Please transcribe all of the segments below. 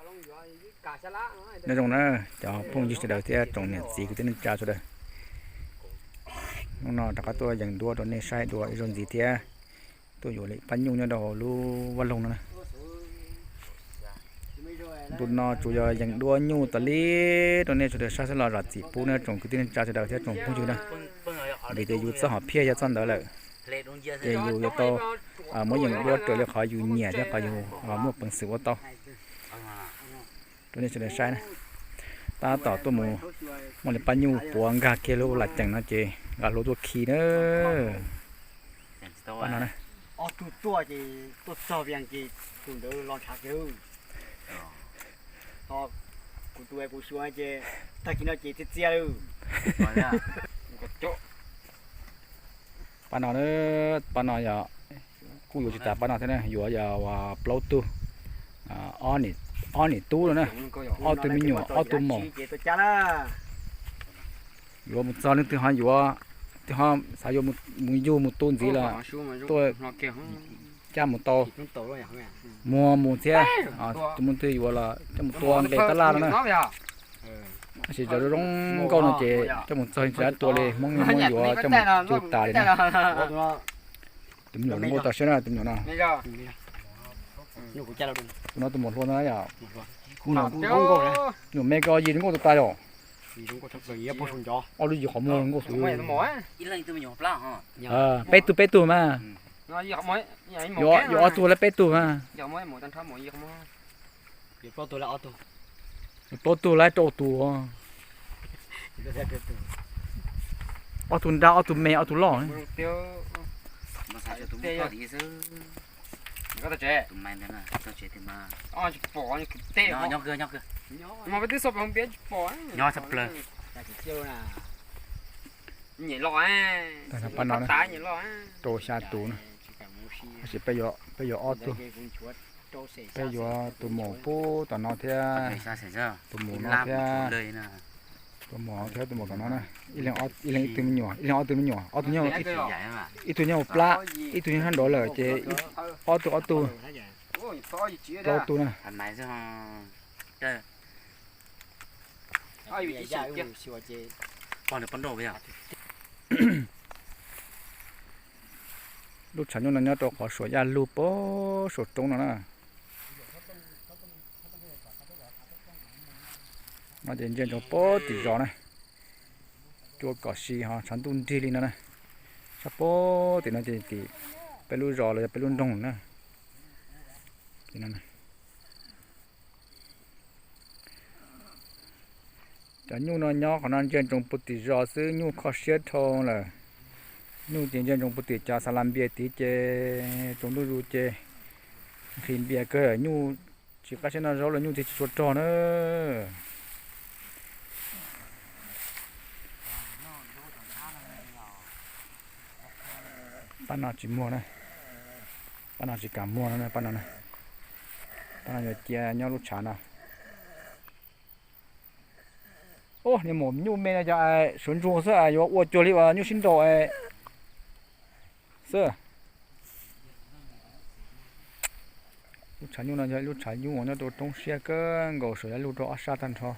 Nyob zoo na, cov phooj ywg sawv daws thiab tsoom niam txiv kwv tij neej tsa sawv daws. Hnub no rov qab tuaj yees duab rau nej saib dua ib zaug ntxiv thiab. Tuaj yuav li pab nyuj nyob rau hauv lub vaj loog no na. Ntu no tsuas yog yees duab nyuj tas li rau nej sawv daws saib xwb los zam txim pub na tsoom kwv tij neej tsa sawv daws thiab tsoom phooj ywg na. Vim tias yus txoj hom phiaj yog txoj ntawd lawm, ces yus yuav tau muab yees duab raws li qhov yus nyiam thiab qhov yus muaj peev xwm ua tau. Rau nej sawv daws saib na, tab tom tuaj mus muaj li pab nyuj puav nkag kiag lub lam ceem no ces nqa hlua tuaj khi na. Pab no na. Ob tug tuaj ces tuaj txog Vias ces tus ntawd los ntshav kiag lawm. Kuv tus kuv xyuas ces tag kis no ces txias txias lawm. Pab no, pab no yog kuj yuav tsis tas pab no thiab na, yuav yog plaub tug, ob niam tub no na, ob tug me nyuam ob tug maum. Yuav mus txog leej twg ho yuav, twb ho xav yuav mus yug mus tu ntxiv los tuaj coj mus tau, muag mus thiab, tus muaj twg yuav los coj mus tua nqe tab laj no na. Tab sis cov zoo nkauj no ces coj mus txog tsis dab tua li, Hmoob Hmoob yuav coj mus tu tas li na. Tus me nyuam zoo nkauj tau siab na tus me nyuam no. Tus no tus maum hluas no yom. Nyuam me ko yim zoo nkauj tau tas yom. Ob lub yim qhov muag zoo nkauj xwb. Peb tug peb tug mas. Yuav ob tug lawm peb tug mas. Plaub tug lawm rau tus. Ob tug nrab ob tug me ob tug loj. Pab no rau xya tus na, tab sis peb yuav ob tug, peb yuav tus maum pub tom no thiab, tus maum no thiab, tus maum thiab tus maum tom no na. Ib leeg ib tug me nyuam, ib leeg ob tug me nyuam, ob tug, ib tug nyob hauv plab, ib tug nyob sab nraud lawm ces ob tug ob tug, plaub tug na. Lub tshav nyuj no nyob rau qhov suam yaj lug pem suam roob no na. No ces ntsia ntsoov pem tim zos na, cua kom si ho tshav ntuj nrig li no na. Sab pem tim no ces tim peb lub zos los yog peb lub nroog na. Cov nyuj no nyob qhov no ntsia ntsoov puag tim zos xwb, nyuj kho siab dhau lawm. Nyuj ces ntsia ntsoov puag tim cov xa las npias tid ces tsaus ntuj zus ces nqhis npias kawg, nyuj tsis qab siab noj zaub los nyuj thiaj tsis tshua rog na. Pab no tsis muag na, pab no tsis kam muag no, pab no, pab no yuav cia nyob lub tshav no. Niag maum nyuj me no cov suav ntsuag xwb, yuav ua cuag li uas nyuj sib nraus xwb. Lub tshav nyuj no yog ib lub tshav nyuj uas nyob rau roob siab kawg nkaus, suam yaj lug rau ob sab tag nrho.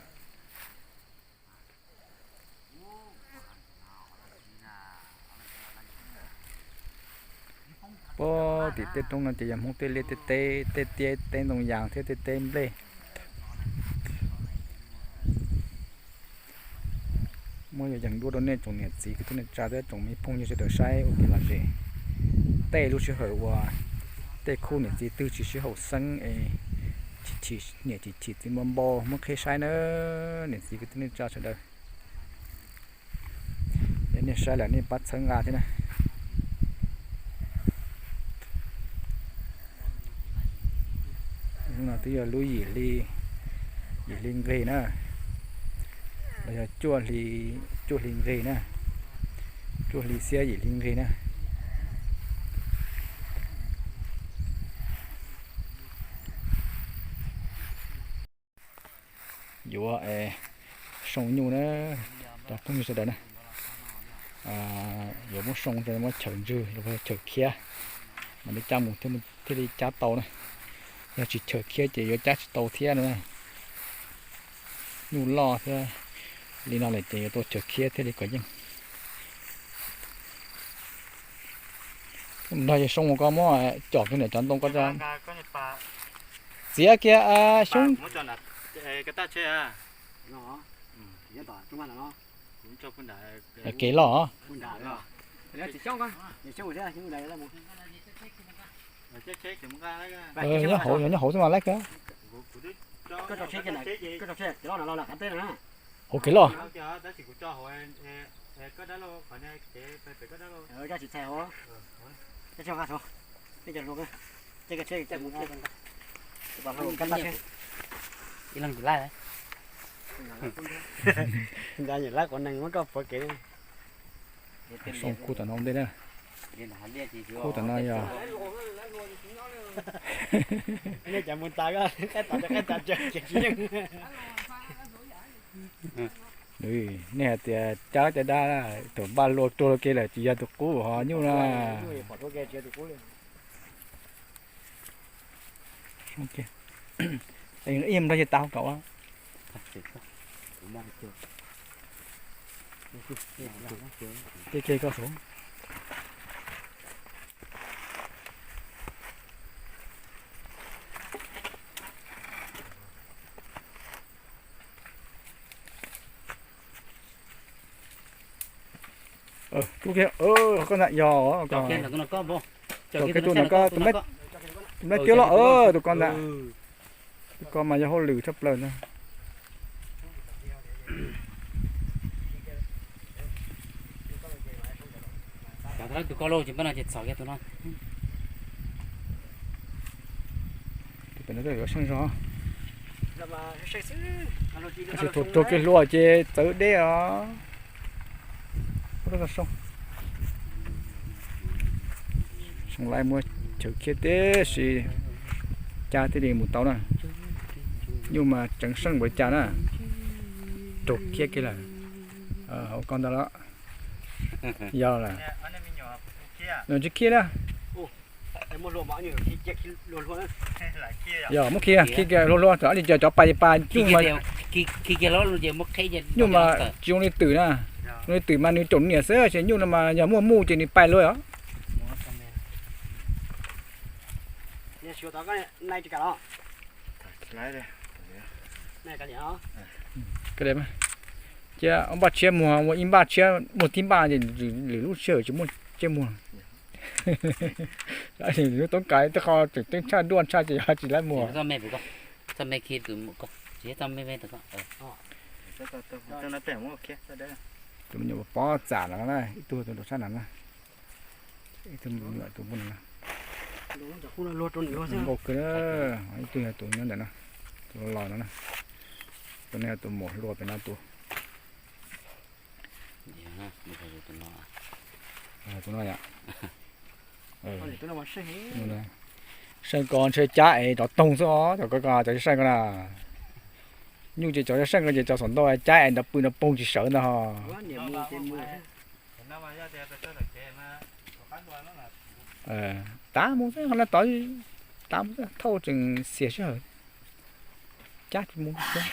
Puag tim tej roob no ces yog Hmoob tej liaj tej teb, tej tiab tej ntoo yas thiab tej teb nplej. Muab yuav yees duab rau nej tsoom niam txiv kwv tij neej tsa thiab tsoom me phooj ywg sawv daws saib ua kev lom zem. Tej lub sij hawm uas tej khub niam txiv twg tsis sib haum xeeb es niam chim chim txiv npau npau muab qhib saib na, niam txiv kwv tij neej tsa sawv daws. Yog nej saib lawm nej pab txhawb nqa thiab na. Hnub no twb yog lub yim hli, yim hli nqig na, los yog cuaj hli, cuaj hli nqig na, cuaj hli xiab yim hli nqig na. Yuav soo nyuj na, cov phooj ywg sawv daws na, yuav muab soo, muab chaws ntswg los chaws khiab, mam li cab mus thiaj li cab tau na. Yog tsis chaws khiab ces yuav cab tsis tau thiab no. Nyuj loj thiab li no lawm ces yuav tau chaw khiab thiaj li kom yeej. Nrog ces Soo mus koj muab com kiag ntawm cov ntoo ko tso. Txiav kiag Xyoob. Kev loj. Nyob hauv, nyob hauv xwb mas laib kawg. Hauv kev loj. Soo khu tom no ua ntej na. Khu tom no yog nej hais tias cab caj dab thaum npaj hlua tuag ke lawm tsis yog tus qub ho nyuj na. Ib nrog ces tav hauv kaum. Ces ke koj saud. Rub kiag, koj ntag yog. Caum kiag tus no koj, tus me tiab loj, tus ko ntag. Tus ko mas yog hauj lwm tshaj plaws ntag. Cov tus ko lauj, ces npaj no ces txhom kiag tus no. Tus pem no yuav seej zog. Tab sis thaum tuag kiag hlua ces txawv deb os. Soo laij muab chaw khiab tib si, cab thiaj li mus tau na. Nyuj mas tseev seej npaum li cas na, raug khiab kiag lawm. Hauv ko ntag los. Yog lawm. Nws tsis khiab na. Yog muab khiab, khiab kiag hluas hluas, cov li cov cov pas pas nyuj mas nyuj mas tsis zoo li twm na. Zoo li twm mas nws caum niam xwb, ces nyuj no mas yog muaj muj ces nws pais luaj os. Cia npaj tshiab muag, ua ib npaj tshiab muag tib npaj ces lwm lub sij hawm tsis muaj tsiaj muag. Lub toob kas tej qho tseem ceeb tshaj duaj tshaj ces yog tsis laib muag. Tus me nyuam pob txam no na, ib tug tus rau sab no na. Ib tug me nyuam tus npua no na. Nkauj kawg, ib tug yog tus nyob ntawm no, tus los no na. Tus no yog tus maum hluas pem no tus. Tus no yom. Seej ko ntshe cab es rov toog xwb os, cov ko cov seej ko na. Nyuj ces cov seej ko ces cov saum ntoo cab es nrov pw nrov poog tsis sawv ntag ho. Tav mus xwb, qhov no tod, tav mus xwb, thauj tseem xiam sij hawm, cab tsis mus xwb.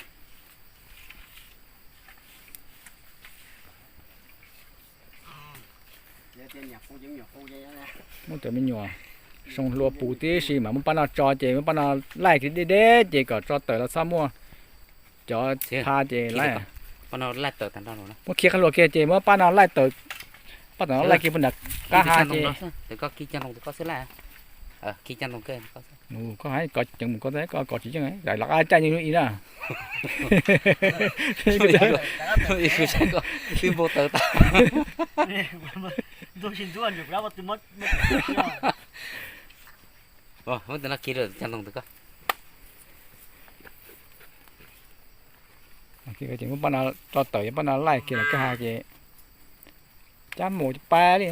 Muab cov me nyuam Soo hlua puv tib si mas muab pab no tso ces muab pab no laij kiag deb deb ces kom tso tawm los txhob muaj cov pha ces laij. Muab khiav qab hlua kiag ces muab pab no laij tawm, pab tawm no laij kiag puag nram qab ha ces. Koj hais kov ceev mus koj, koj kov tsis yeej, lawv caij yeej i na. Twb npau taws tas. Ces muab pab no tso tawm, pab no laij kiag los kaj ha ces cab mus pab li.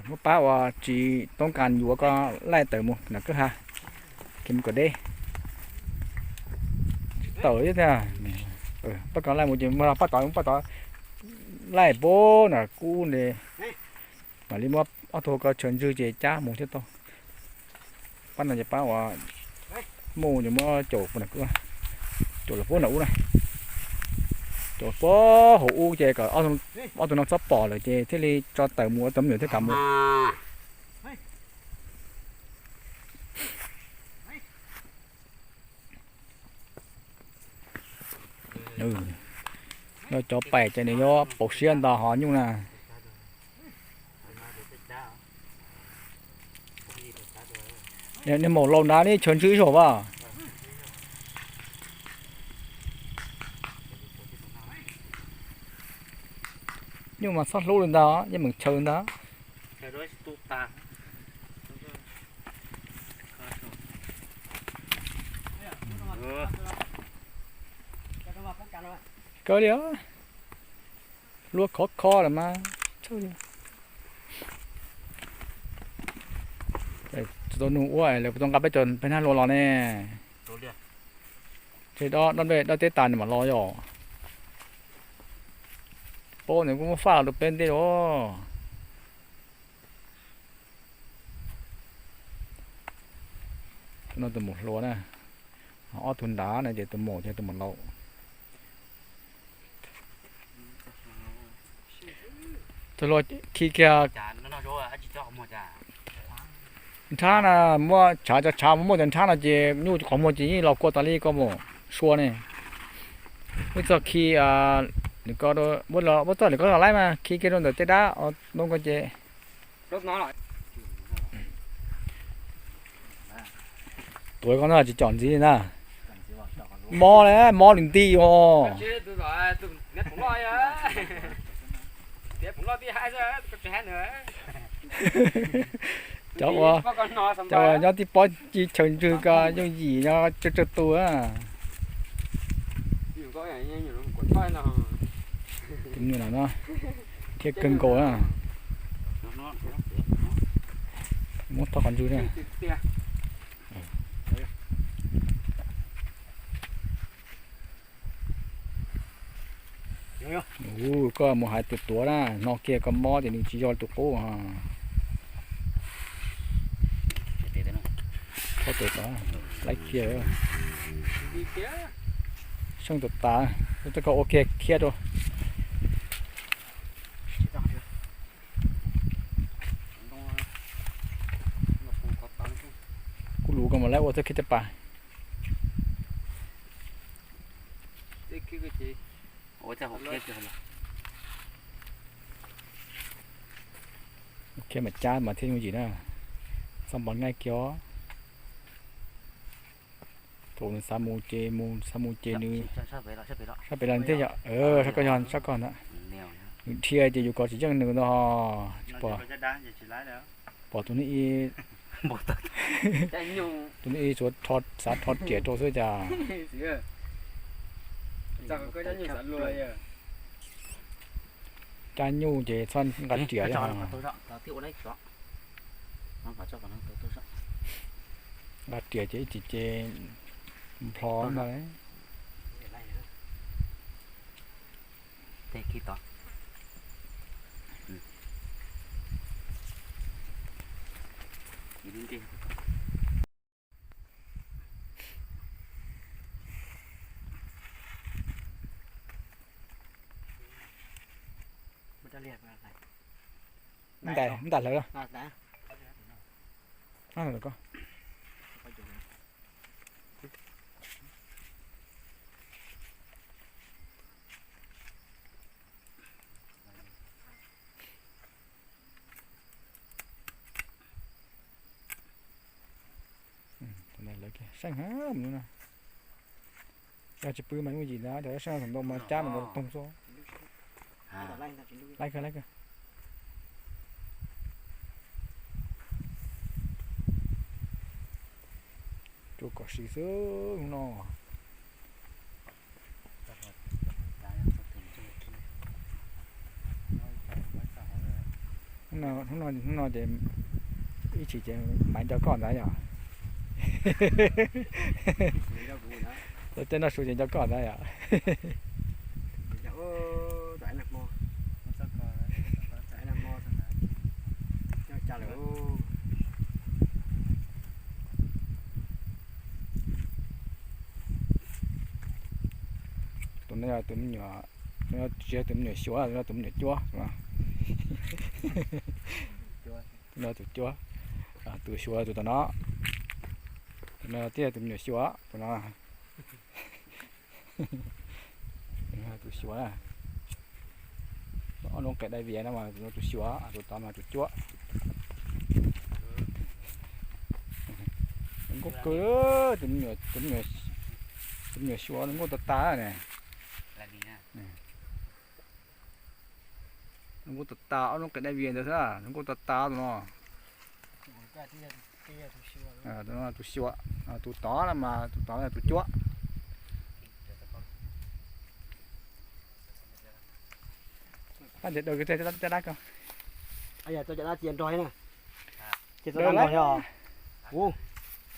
Muab pab uas tsis toob kas yuav koj laij tawm mus nram kwj ha, ces mus kom deb. tawm thiab tiag. Pab ko laij mus ces muab pab tod, pab tod laij pab na kub nte. Mam li muab ob tug ko chaw ntswg ces cab mus thiab tau. Pab no ces pab uas muaj ces muab caum, caum los puag nram ub na. Caum puag hauv ub ces kom ob tug no txhob pom lawm ces thiaj li tso tawm mus ua tau me nyuam thiab kam mus. Yog cov pais ces nws yuav pauv siab ntau ho nyuj na. Nej maum laus nrad nej chaw ntswg ib zaug as. Nyuj mas txhob hlub li ntag, yeej meem chaw ntag. Kawg li, hlua khov kho lawm mas. Tsis tau nug ua lawv puas tau nqa peb cov peb hnab hlua los ne. Ces dob nplej dob teb tas nws mam los yom. Paub nws kuj muab faj los rau peb ntej los. Tus no tus maum hluas na, ob tug nrad no ces tus maum thiab tus maum laus. Tus hluas khi kiag nrhab na, muab tshav cov tshav muaj cov nrhab no ces nyuj qhov muag ces yeej los kua tas li koj mus sua ne. Muab txoj khi, muab txoj lwm koj los laib mas khi kiag rau ntawm tej dab ntoo ko ces. Tuav ko no tsis com ntxiv li na. Mob na, mob li nti os. Cov ua, cov uas nyob tib pob ci chaw ntswg ko yooj yim nyob tsawg tsawg tus. Tus me nyuam no thiab kawg nkaus na. Muab thauj qhov ntswg na. Koj mus hais tus tuav na, no kiag koj mob ces nws tsis yog tus qub. Txhob tes tod, laib kiag. Seej tas tas, tej ko ua kiag khiab rau. Kuv lus ko mas laib ua txoj khiab caj pas. Khiab mas cab mas thiaj yooj yim na. Txhob npog nqaij kiag os. Thaum nws xav mus ces mus, xav mus ces nws sab pem los thiaj yog, sab koj yog sab koj ntag. Nws dhia ces yus kov tsis yeej nws ntag. Pom tus neb ib, tus neb ib tsuas xav rho riam rau xwb cas. Cab nyuj ces txhob nqa riam. Nqa riam ces ib chim ces nplho ntag. Ntais hlawv. Seej heev no. Yog tsis pw mas yooj yim ntag, cov seej thaum ntau mas cab mas nkaus toog xwb. Laib kawg, laib kawg. Tsuas kom siv xwb hnub no. Hnub no ces ib chim ces maiv nco koj ntag yog. Cov caij noj su ces nco koj ntag yom. Tus no yog tus me nyuam, tsis yog tus me nyuam xyuas, tus no tus me nyuam cuab. Tus no tus cuab, tus xyuas tus tom no. Tus no thiaj yog tus me nyuam xyuas, tus no tus xyuas na. Ob lub qe dai vias no mas tus no tus xyuas, tus tod mas tus cuab. Nkauj kawg, tus me nyuam xyuas nkauj tas tas ne. Nkauj tas tas, ob lub qe dai vias ntawd xwb, nkauj tas tas tus no. Tus no tus xyuas, tus tod no mas tus tod tus cuab. Ab, ntawm daws caj dab ko.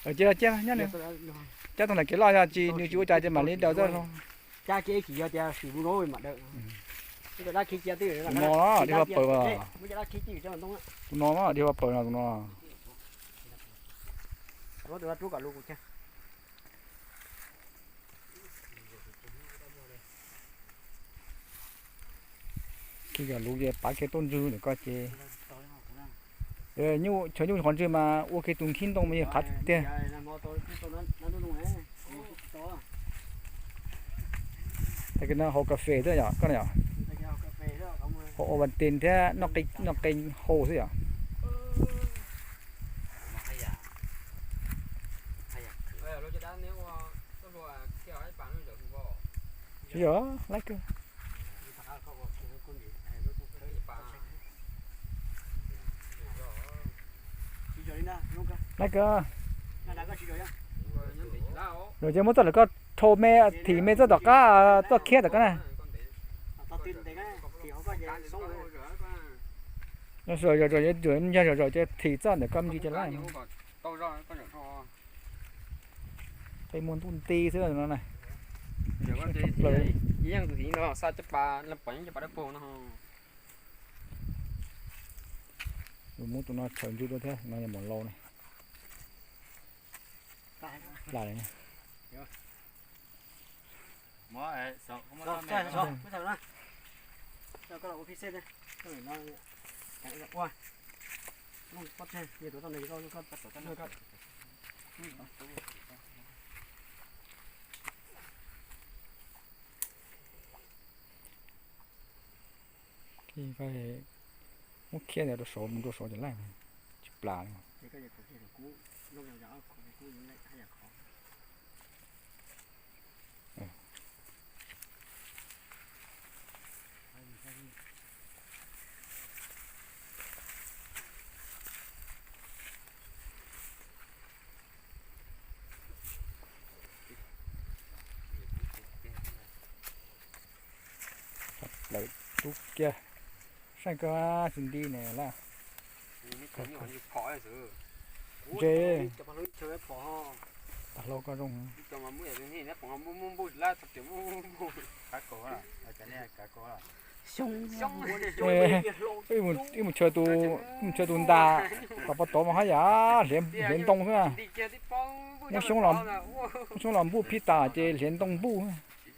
Ces cia, cia nyob, cab tau ntawm kev loj yog tsis, nws tsis ua cas ces mam li daws txoj. Tus no dib phav paws, tus no dib phav paws no, tus no. Kiag yog lus ces pav kiag tuaj ntswg ntawm ko ces, chaw nyuj qhov ntswg mas ua kiag tus nkhib ntoo mas yog qhav tiag. Tag kis no haus kas fes xwb yom koj na yom? Haus Ovaltine thiab noj qe hau xwb yom? Tsis yog, laib kawg. Laib kawg. Yog ces muab txoj lawm koj rhau me, thim me txoj tom qab, txoj khiab tom qab na. Yog zom zaws ces thim txoj ntawm koj me ntsis ces laib. Qe muag ntuj nti xwb no na. Muab tus no chaws ntswg dua thiab, no yog mos laus na. Plam li. Muab khiab ntawd rau saud, mus rau saud ces laij, tsis plam li. Lawm tub kiag, saib koj tsis nti ne lawm. Ntse, tag hlau koj zoo. Wb mus chaw tus ntas, tom pov tod mas haj yam hliav ntoo xwb na. Muab xyoob los npuj phij tas ces hliav ntoo npuj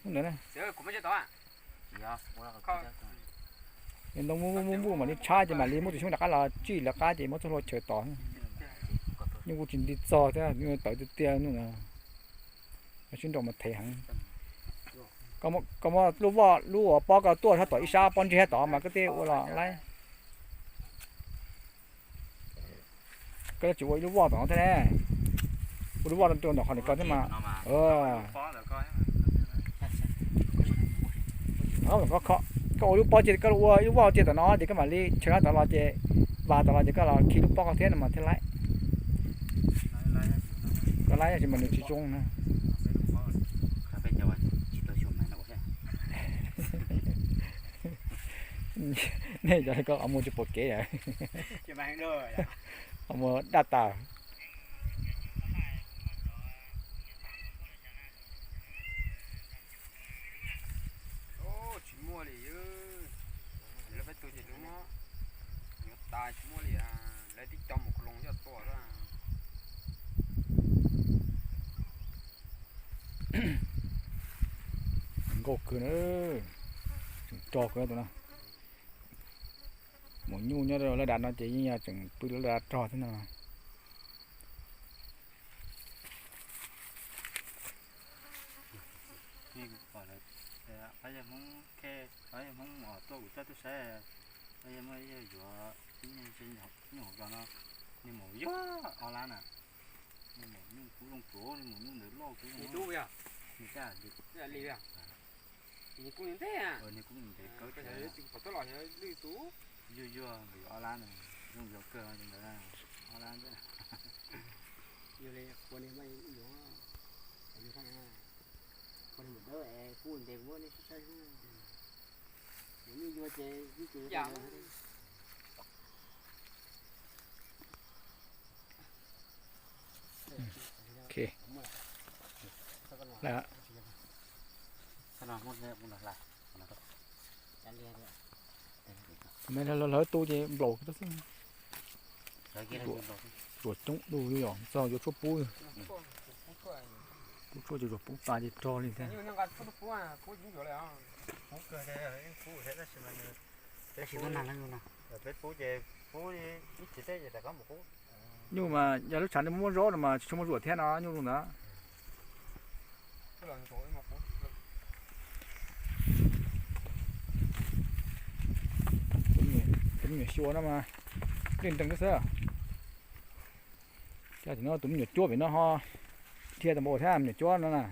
ntawd na. Hliav ntoo npuj npuj npuj mam li tshab ces mam li muab tus xyoob rov qab los tsij lawv qab ces muab txoj hlua chaws tod. Nyuj kuj tsis nti txog thiab, nyuj tawv tiag tiag no. Sib nraus mas thev heev. Koj muab lub voj, lub uas pob koj tuaj sab tom ib sab pob ntseg sab tod mas koj thiaj ua los laib. Koj tsis ua ib lub voj tom no thiab ne. Ua lub voj rau ntawm qhov ntawm ko thiab mas. Koj ua lub pob ces koj ua ib lub voj cia tom no ces koj mam li chaw sab tod los ces, vas tod los ces koj los khi lub pob koj thiab no mas thiaj laib. Koj laib tsis mas nws tsis zoo na. Nej cov koj qhov muag tsis pom kev, qhov muag daj tas. Rog kawg na, tseem rog kawg tus no. Maum nyuj nyob rau laj dav no ces yeej yog tseem pw laj dav rog thiab no. Pab yawg Hmoob, pab yawg Hmoob tuaj kuv coj tuaj saib, pab yawg muaj ib yawg yuav ib nyuag hauv zos no, nws maum yuag ob lab na, nws maum nyuj kub zoo kawg, nws maum nyuj ntawd loj kawg, nws li, nws kub ntev kawg, yuag yuag nkawd yuav ob lab na, zoo yuav kawg ntawd ob lab ntawd. Yog li qhua nej muab yuav, qhua nej mus dawb es kub ntev muab nej saib saib xwb. Nws yeej yuag ces ib ces Ok. Lawm. Me hlawv tu ces nplaum xwb. Zuam coob dua yom, txog yuav tshuaj pub. Pub tshuaj ces zuam pub tas ces rog li thiab. Nyuj mas yog lub tshav nej muab zaub no mas tsis tshua muaj zuam thiab no, nyuj zoo ntawd. Tus me nyuam xyuas no mas nteeg nteeg xwb xwb. Cov tim no tus me nyuam cuab pem no ho dhia tau npaum thiab me nyuam cuab no na.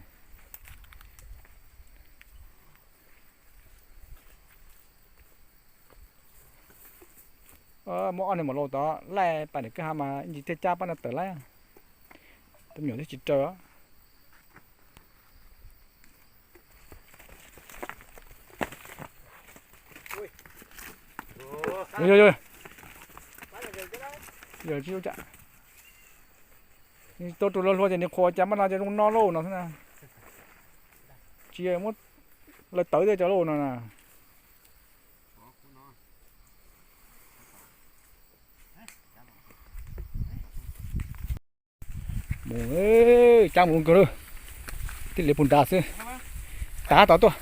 Muab ob niag maum laus tod laij pais ntawm kwj ha mas ib ntsis thiaj cab pab no tawm laib. Tus me nyuam twb tsis raws. Yog, yog, yog, yog tsis ua cas. Nws tuaj rau lawv hluas ces nws qhuas cas mas no ces zoo no lauj no xwb na. Tsis muab lawv tawv tej cov lauj no na. Mus, cab mus kawg lawm. Tib li pus nrad xwb. Tav tod tuaj.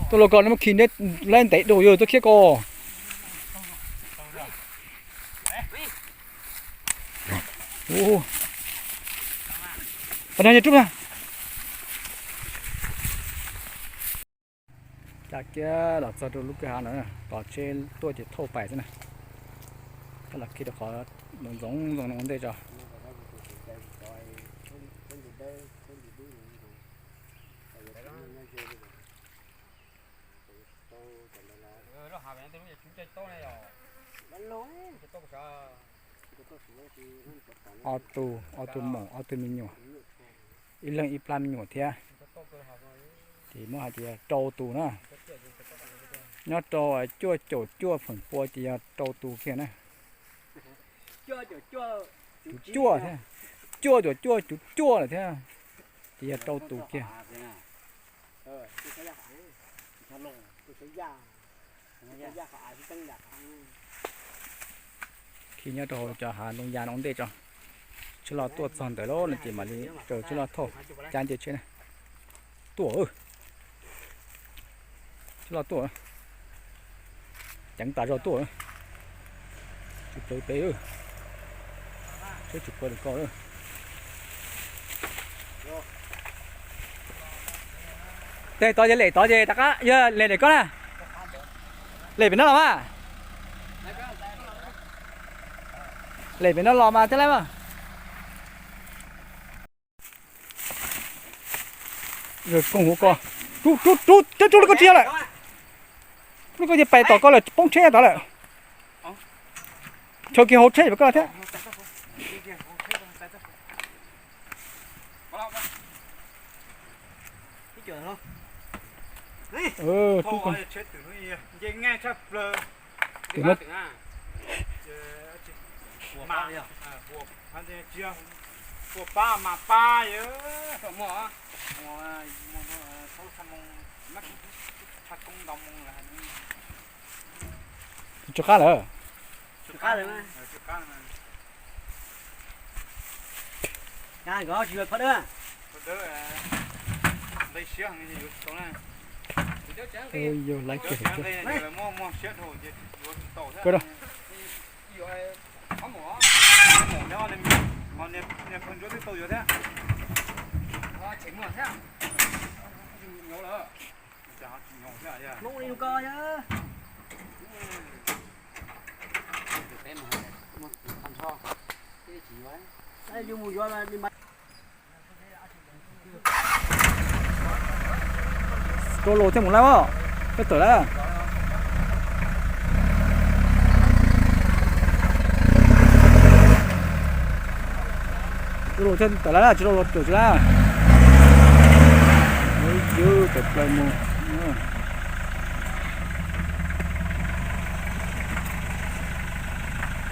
Tuaj los koj, neb muab khi neb laib ntev dua yog tuaj khiab koj. Ua, pas nag yog rub na. Cab kiag los txog rau lub kwj ha no, tos tsheb tuaj ces thauj pais xwb na. Cab los khi rau qhov ntxoov ntxoo no ua ntej tso. Ob tug, ob tug maum, ob tug me nyuam, ib leeg ib plab me nyuam thiab. Ces muab hais tias rau tus na. Nyob rau cuaj caum cuaj feem pua ces yog rau tus kiag na. Cuaj thiab, cuaj caum cuaj cuv cuaj lawm thiab, ces yog rau tus kiag. Khi nyob rau hauv cov hav ntoo ya no ua ntej tso. Tsheb loj tuaj txog ntawd lawm no ces mam li raws tsheb loj thauj, cab nce tsheb na. Tuaj, tsheb loj tuaj, ceev tas zog tuaj. Tsis plhws peb, tsheb tsis plhws koj. Tej tod ces lem tod ces rov qab yog lem lem koj na. Lem pem no los mas. Lem pem no los mas thiaj li mas. Yawg kooj huv koj, rub rub rub rub rub li koj tsis yog lawm. Rub li koj ces pais tom koj lawm, poob tsheb tod lawm. Chaw kiag hauv tsheb pem koj thiab. Twb no, ua pab mas pab. Tsis qab lawm. Tsis qab lawm. Tsis qab lawm. Nqi siab heev yuav tsis tau na. Yog laiv kiag thiab. Kawg da. Niag pawg ntsuab twb tau yuav thiab. Rau los thiaj mus lawm os, peb tawm lawm. Rau los thiaj tawm lawm, tsis rau los tawm tsis lawm. Yus tawm plaws mus.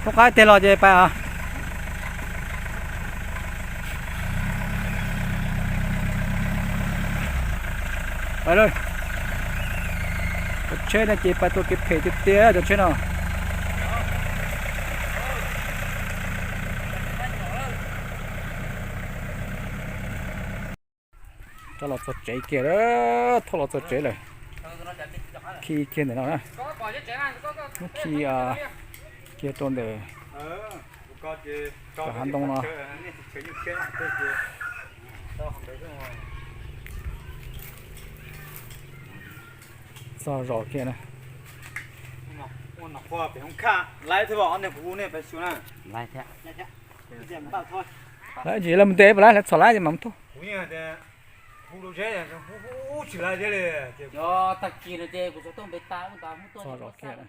Thoob qab teg los ces pais os. Pais lawm. Cov tsheb no ces pais tuaj kev phem tiag tiag cov tsheb no. Rov los txog tsev kiag, thauj los txog tsev lawm. Khi kiag ntawm no na. Muab khi kiag rau ntawm cov hav ntoo no. Txog zos kiag na. Lawv ntsis lawv mus ntes pas lawv, lawv txhom lawv ces mam mus thauj. Txog zos kiag na.